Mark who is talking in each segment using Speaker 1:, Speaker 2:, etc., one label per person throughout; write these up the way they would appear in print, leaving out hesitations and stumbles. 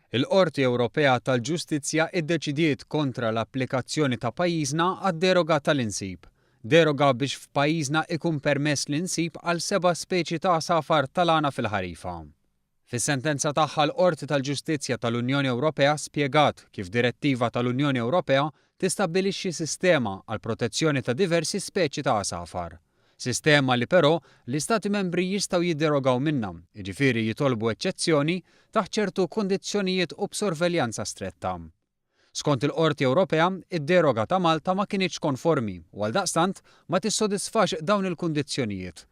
Speaker 1: Il-Qorti Ewropea tal-Ġustizzja iddeċidiet kontra l-applikazzjoni ta' pajjiżna għad-deroga tal-insib. Deroga biex f'pajjiżna ikun permess l-insib għal seba' speċi ta' għasafar tal-għana fil-ħarifa. Fis-sentenza tagħha l-Qorti tal-Ġustizzja tal-Unjoni Ewropea spjegat kif direttiva tal-Unjoni Ewropea tistabbilixxi sistema għall-protezzjoni ta' diversi speċi ta' għasafar. Sistema li però l-Istati Membri jistgħu jidderogaw minnha, jiġifieri jitolbu eċċezzjoni, taħt ċertu kundizzjonijiet u b'sorveljanza stretta. Skont il-Qorti Ewropea, id-deroga ta' Malta ma kinitx konformi u għaldaqstant ma tissodisfax dawn il-kundizzjonijiet.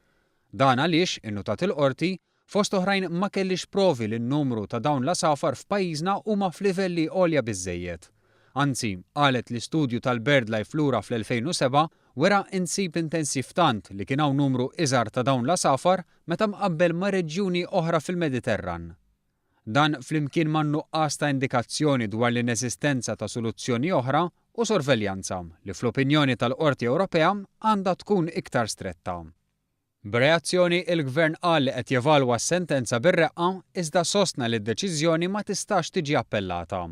Speaker 1: Dan għaliex, innutat il-Qorti, Fost oħrajn ma kellhiex provi li n-numru ta' dawn l-għasafar f'pajjiżna huma f'livelli għolja biżżejjed. Anzi, qalet li studju tal-BirdLife lura fl-2007 wera insib intensiv tant li kien hawn numru iżgħar ta' dawn l-għasafar meta mqabbel ma' reġjuni oħra fil-Mediterran. Dan flimkien man-nuqqas ta' indikazzjoni dwar l-ineżistenza ta' soluzzjoni oħra u sorveljanza li fl-opinjoni tal-Qorti Ewropea għandha tkun iktar stretta. B'reazzjoni, il-Gvern qal li qed jevalwa s-sentenza bir-reqqa iżda sostna li d-deċiżjoni ma tistax tiġi appellata.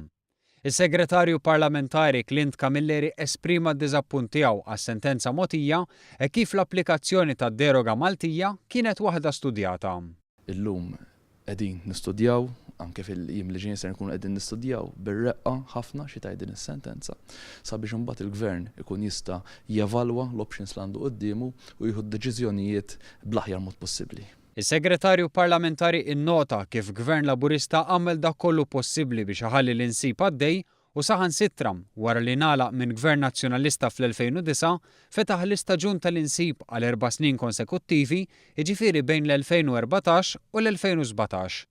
Speaker 1: Is-Segretarju Parlamentari Clint Camilleri esprima d-diżappunt tiegħu għas-sentenza mogħtija hekk kif l-applikazzjoni tad-deroga Maltija kienet waħda studjata.
Speaker 2: Illum qegħdin nistudjaw, anke fil-jiem li ġejjin ser nkunu qegħdin nistudjaw bir-reqqa ħafna xi tgħid din is-sentenza, sabiex imbagħad il-Gvern ikun jista' jevalwa l-options li għandu quddiemu u jieħu d-deċiżjonijiet bl-aħjar mod possibbli.
Speaker 1: Is-Segretarju Parlamentari innota kif Gvern Laburista għamel dak kollu possibbli biex iħalli l-insib għaddej u saħansitra, wara li ngħalaq minn Gvern Nazzjonalista fl-2009, fetaħ l-istaġun tal-insib għal erba' snin konsekuttivi, jiġifieri bejn l-2014 u l-2017.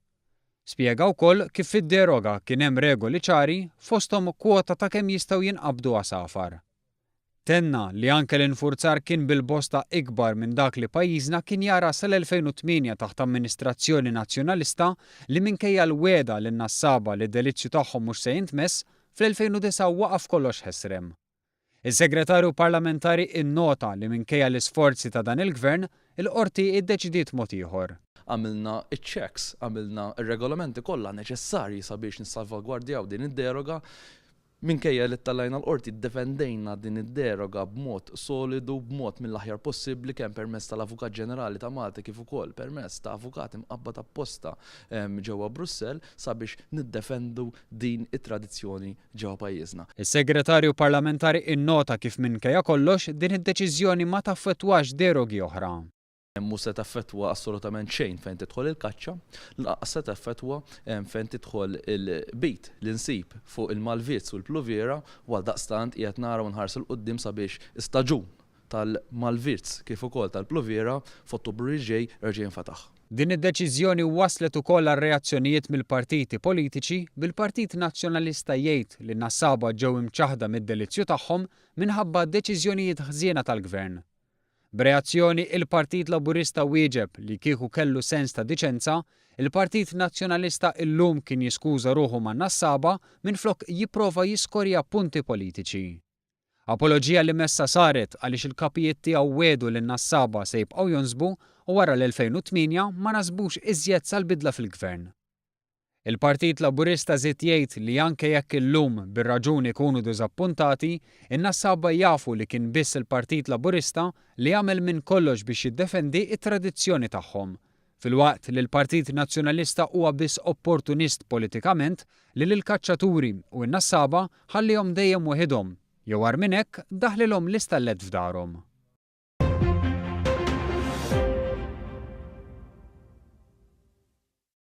Speaker 1: Spjega wkoll kif fid-deroga kien hemm regoli ċari, fosthom kwota ta' kemm jistgħu jinqabdu għasafar. Tenna li anke l-infurzar kien bil-bosta ikbar minn dak li pajjiżna kien jara sal-2008 taħt amministrazzjoni Nazzjonalista li minkejja l-wegħda lin-nassaba li d-delizzju tagħhom mhux se jintmess, fl-2009 waqaf kollox ħesrem. Is-Segretarju Parlamentari innota li minkejja l-isforzi ta' dan il-Gvern, il-Qorti iddeċidiet mod ieħor.
Speaker 2: Għamilna ċ-checks, għamilna r-regolamenti kollha neċessarji sabiex nissalvagwardjaw din id-deroga. Minkejja li ttellajna l-Qorti ddefendejna din id-deroga b'mod solidu, b'mod mill-aħjar possibbli kemm permezz tal-Avukat Ġenerali ta' Malta kif ukoll permezz ta' avukat imqabbad apposta ġewwa Brussell sabiex niddefendu din it-tradizzjoni ġewwa pajjiżna.
Speaker 1: Is-Segretarju Parlamentari innota kif minkejja kollox din id-deċiżjoni ma taffettwax derogi oħra.
Speaker 2: Mhu se taffettwa assolutament xejn fejn tidħol il-kaċċa, lanqas se taffettwa fejn tidħol il-qbid li nsib fuq il-malvizz u l-pluviera u għaldaqstant qiegħed nara u nħares 'il quddiem sabiex istaġun tal-malvizz kif ukoll tal-pluviera f'Ottubru li ġej jerġa' jinfetaħ.
Speaker 1: Din id-deċiżjoni wasslet ukoll għal reazzjonijiet mill-partiti politiċi, bil-Partit Nazzjonalista jgħid li n-nassaba ġew imċaħħda mid-delizzju tagħhom minħabba deċiżjonijiet ħżiena tal-Gvern. B'reazzjoni, il-Partit Laburista wieġeb li kieku kellu sens ta' diċenza, il-Partit Nazzjonalista illum kien jiskuża ruħu man-nassaba minflok jipprova jiskorja punti politiċi. Apoloġija li messha saret għaliex il-kapijiet tiegħu wiegħdu li n-nassaba se jibqgħu jonsbu u wara l-2008 ma nasbux iżjed sal-bidla fil-Gvern. Il-Partit Laburista żied jgħid li anke jekk illum bir-raġun ikunu diżappuntati, in-nassaba jafu li kien biss il-Partit Laburista li għamel minn kollox biex jiddefendi t-tradizzjoni tagħhom. Filwaqt li l-Partit Nazzjonalista huwa biss opportunist politikament li lill-kaċċaturi u n-nassaba ħallihom dejjem weħidhom, jew agħar minn hekk daħlilhom l-istallett f'darhom.